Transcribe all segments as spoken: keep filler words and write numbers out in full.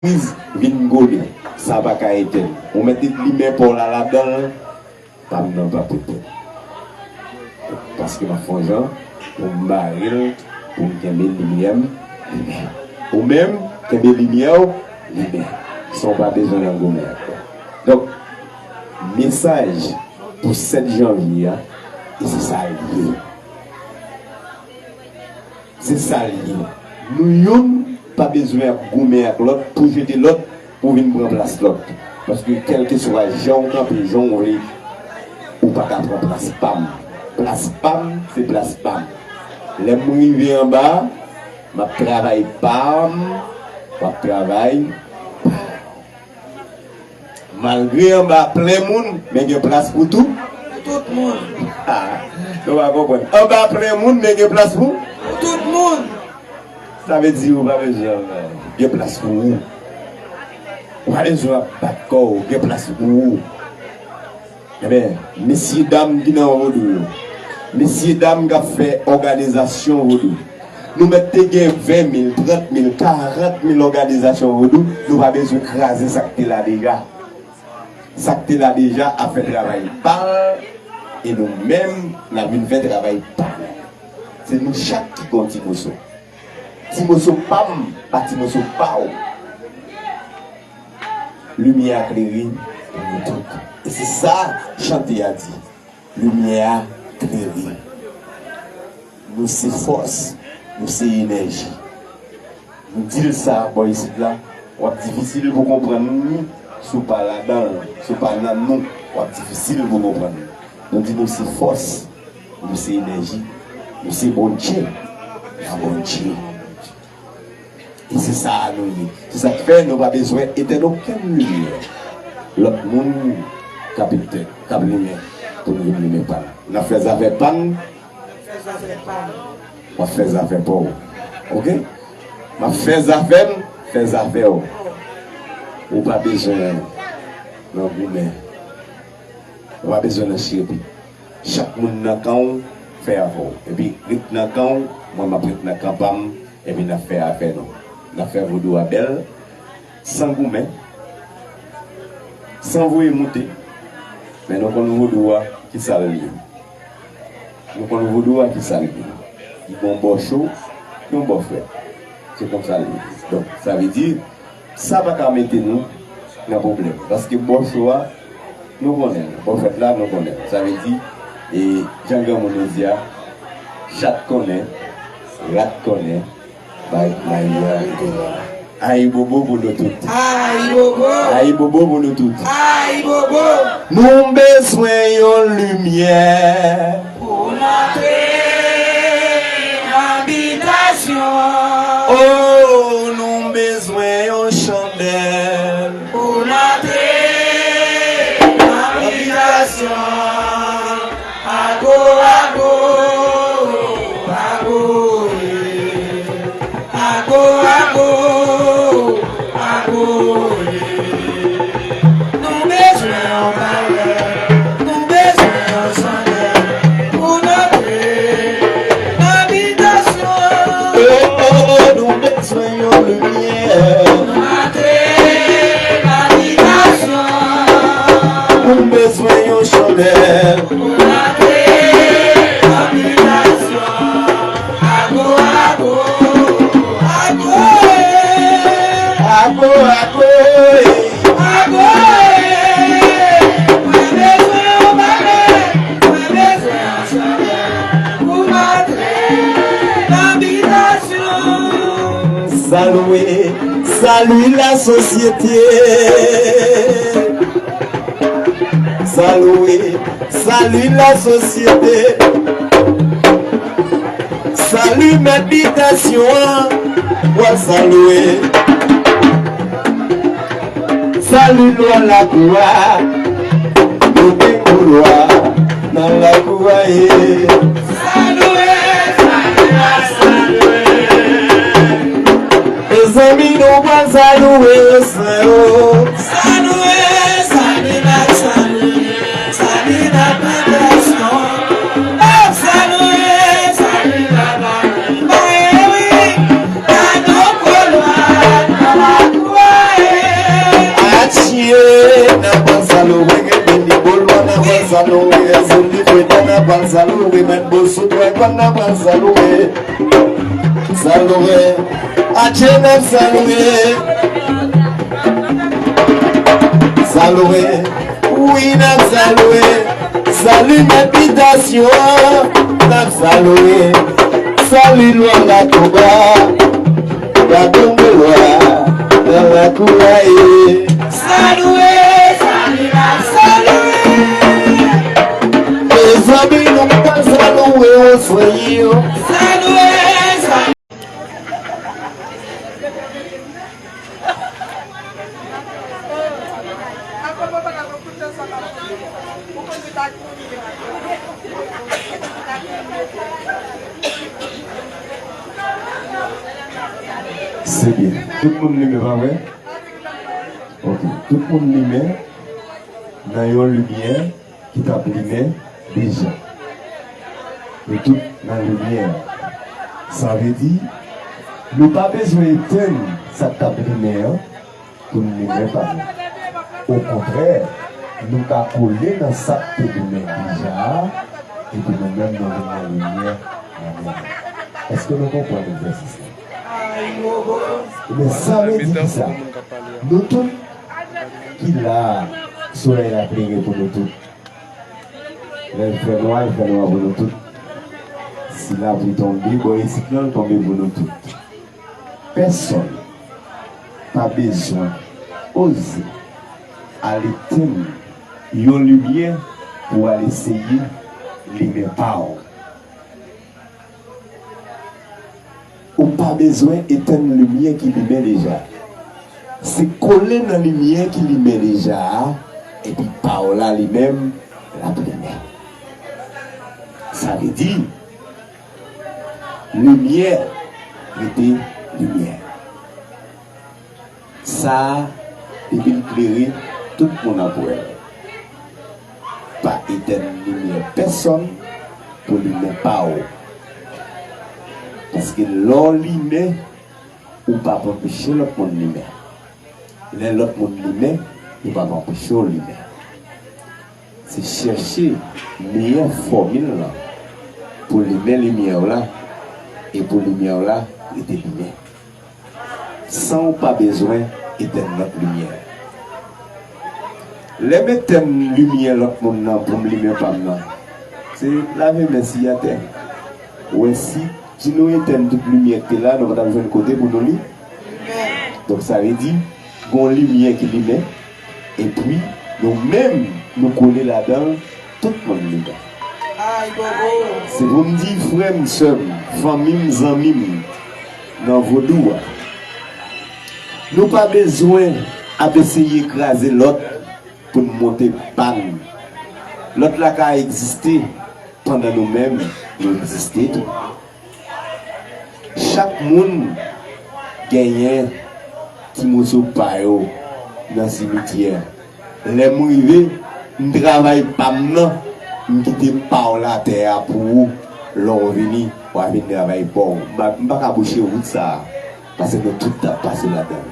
priz vin gode. Sa pa ka etenn. Ou mèt limen pa w la ladan l, pa m nan p ap etenn. Paske m ap fè yon jan pou m bare l, pou m kenbe limyè m limen. Ou menm, kenbe limyè w limen. San w pa bezwen nan goumen ak mwen. Donk, mesaj pou sèt janvye a, e se sa l ye. Se sa l ye. Nou youn pa bezwen ap goumen ak lòt pou jete lòt, pou vin pran plas lòt. Paske kèlkeswa jan w kanpe, jan w vle, ou pa ka pran plas pa m. Plas pa m, se plas pa m. Lè m rive anba, m ap travay pa m, w ap travay pa w. Malgre anba plen moun, men gen plas pou tou. Pou tout moun. Ah, nou pa konprann. Anba plen moun, men gen plas pou. Pou tout moun. Sa vle di ou pa bezwen gen plas pou ou. Ou pa bezwen ap bat kò w, gen plas pou ou. Ebyen, mesye dam ki nan vodou yo, mesye dam k ap fè òganizasyon vodou, nou mèt te gen ven mil, trant mil, karant mil òganizasyon vodou, nou pa bezwen kraze sa k te la deja. Sa k te la deja ap fè travay pa l, e nou menm, n ap vin fè travay pa nou. Se nou chak ki gen yon ti moso. Ti moso pa m, pa ti moso pa w. Limyè a klere pou nou tout. E se sa chante a di. Limyè a klere. Nou se fòs, nou se enèji. Nou di l sa bò isit la, w ap difisil pou konprann li, si w pa ladan l, si w pa nan nou, w ap difisil pou konprann li. Nou di nou se fòs, nou se enèji, nou se Bondye, a Bondye. E se sa a nou ye. Se sa k fè nou pa bezwen etenn okenn limyè lòt moun k ap etenn, k ap limen, pou nou vin limen pa n. N ap fè zafè pa n. M ap fè zafè pa w. Oke? M ap fè zafè m, fè zafè w. Ou pa bezwen nan goumen. Ou pa bezwen nan chire pit. Chak moun nan kan w, fè afè w. Epi ret nan kan w, mwen m ap ret nan kan pa m, epi n ap fè afè nou. N ap fè vodou a bèl, san goumen, san voye moute. Men nou konn vodou a, ki sa l ye. Nou konn vodou a, ki sa l ye. Li gon bò cho, yon bò frèt. Se konsa l ye. Donk, sa vle di, sa pa ka mete nou nan pwoblèm. Paske bò cho a, nou konnen l. Bò frèt la, nou konnen l. Sa vle di, e, jan granmoun yo di a, chat konnen, rat konnen, bay, bay, bay. Ayibobo pou nou tout. Ayibobo. Ayibobo pou nou tout. Ayibobo. Nou bezwen yon limyè. Pou n antre nan bitasyon. Oh, nou bezwen yon chandèl. Pou n antre nan bitasyon. Ago, ago, ago, eh. Ago, ago, ago, eh. Nou bezwen yon balè, nou bezwen yon chandèl pou n antre nan bitasyon. Oh, oh, oh, nou bezwen yon limyè. Antre nan bitasyon. Nou bezwen yon chandèl. Antre nan bitasyon. Ago, ago, ago, eh. Ago, ago, eh. Ago, eh. Mwen bezwen yon balè. Mwen bezwen yon chandèl pou m antre nan bitasyon. Salut, salut la société. Salut, salut la société. Salut mèt bitasyon an, w ap salye. Salut lwa lakou a, nou gen gwo lwa nan lakou a, ye. Salut, salut, salut. Mezanmi, nou pral salye, frè yo. Salut, salut, salut. Salut, salut, salut. Ba, eh wi. Ba, nou gwo lwa nan lakou a, ye. Pral salouwe, mèt Bosou, twè kòn nan pral salouwe. Salouwe, atje n ap salouwe. Salouwe, wi n ap salouwe. Sali mèt bitasyon, n ap salouwe. Sali lwa lakouba. Gade yon miwa nan lakou a ye. Salouwe, salouwe, salouwe. Mezanmi, nou pa salouwe oswè yo. Salouwe, salouwe. Se byen. Tout moun limen, pa vre? Ok. Tout moun limen nan yon limyè ki t ap limen deja. Nou tout nan limyè. Sa vle di, nou pa bezwen etenn sa k t ap limen an pou n limen pa nou. Okontrè, nou ka kole nan sa k te limen deja a, epi nou menm nou vin nan limyè nan menm. Èske nou konprann egzèsis la? Ebyen, sa vle di kisa? Nou tout ki la a, solèy la klere pou nou tout. Lè l fè nwa, l fè nwa pou nou tout. Si lapli tonbe bò isit lan, l tonbe pou nou tout. Pèsonn pa bezwen oze al etenn yon limyè pou w al eseye limen pa w. Ou pa bezwen etenn limyè ki limen deja. Se kole nan limyè ki limen deja a, epi pa w la li menm, l ap limen. Sa vle di, limyè rete limyè. Sa a, li vin klere, tout moun ap wè l. Pa etenn limyè pèsonn pou limen pa w. Paske lè w limen, ou p ap anpeche lòt moun limen. Lè lòt moun limen, ou p ap anpeche w limen. Se chèche meyè fòmil lan pou limen limyè w la e pou limyè w la rete limen. San w pa bezwen etenn lòt limyè. Lè m etenn limyè lòt moun nan pou m limen pa m nan, se lave men siy atè. Ou wè, si, si nou etenn tout limyè ki te la, nou pa t ap jwenn kote pou nou li. Donk, sa vle di, gon limyè ki limen, epi nou menm, nou kole ladan l, tout moun limen. Se pou m di frè m, sè m, fanmi m, zanmi m nan vodou a, nou pa bezwen ap eseye kraze lòt pou n monte pa n. Lòt la ka egziste pandan nou menm nou egziste tou. Chak moun genyen ti moso pa yo nan simityè. Lè m rive, m travay pa m nan, m kite pa w la atè a pou ou. Lè w vini, w a vin travay pa w. M pa, m pa ka bouche wout sa a, paske nou tout t ap pase ladan l.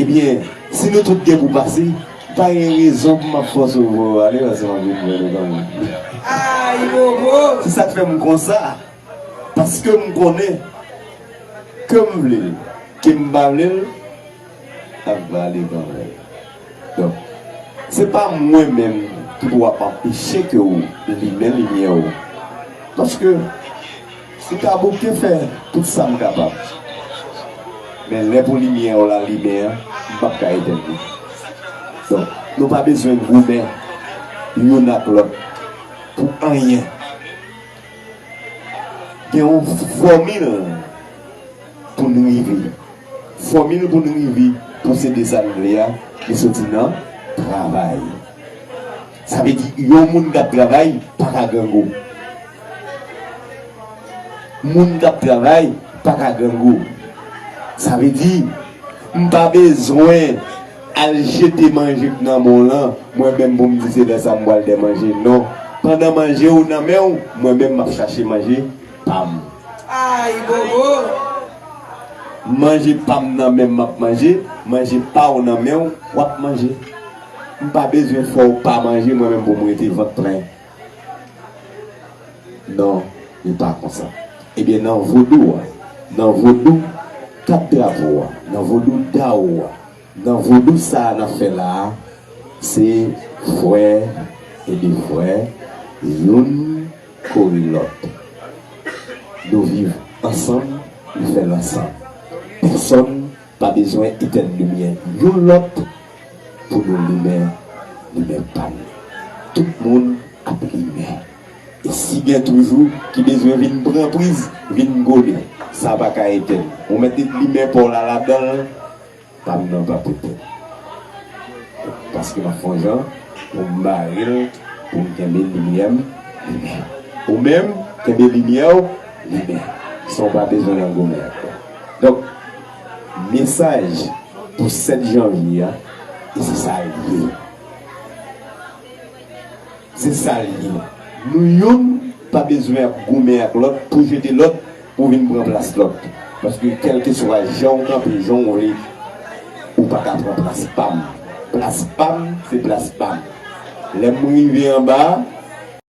Ebyen, si nou tout gen pou pase, pa gen rezon pou m ap fòse w pou w ale, paske m ap vin wè nou kanmenm. Ay, bobo! Se sa k fè m konsa. Paske m konnen ke m vle l, ke m pa vle l, l ap vale kanmenm. Donk, se pa mwen menm ki pou ap anpeche ke w limen limyè w. Paske m ka bouke fè tout sa m kapab. Men lè pou limyè w la limen an, m p ap ka etenn li. Donk, nou pa bezwen goumen youn ak lòt pou anyen. Gen yon fòmil pou n rive. Fòmil pou n rive posede sa n vle a, li soti nan travay. Sa vle di, yon moun k ap travay pa ka grangou. Moun k ap travay pa ka grangou. Sa vle di, m pa bezwen al jete manje k nan men w lan, mwen menm pou m di se lè sa m pral dè manje. Non. Pandan manje w nan men w, mwen menm m ap chache manje pa m. Ay, bobo! Manje pa m nan men m m ap manje, manje pa w nan men w, w ap manje. M pa bezwen fè w pa manje, mwen menm pou m rete vant plen. Non, li pa konsa. Ebyen, nan vodou a, nan vodou kat drapo a, nan vodou Dao a, nan vodou sa a n ap fè la a, se frè ede frè, youn kore lòt. Nou viv ansanm, nou fè l ansanm. Pèsonn pa bezwen etèn limyè youn lòt pou nou limen limyè pa nou. Tout moun ap limen. E si gen toujou ki bezwen vin pran priz, vin gole. Sa pa ka etèn. Ou mèt limen pa w la ladan l, pa m nan pa pote. Paske m ap fè yon jan pou m bare l, pou m kenbe limyè m limen. Ou menm, kenbe limyè w limen. San w pa bezwen nan goumen ak mwen. Donk, mesaj pou sèt janvye a, e se sa l ye. Se sa l ye. Nou youn pa bezwen ap goumen ak lòt pou jete lòt pou vin pran plas lòt. Paske kèlkeswa jan w kanpe, jan w vle, ou pa ka pran plas pa m. Plas pa m, se plas pa m. Lè m rive anba,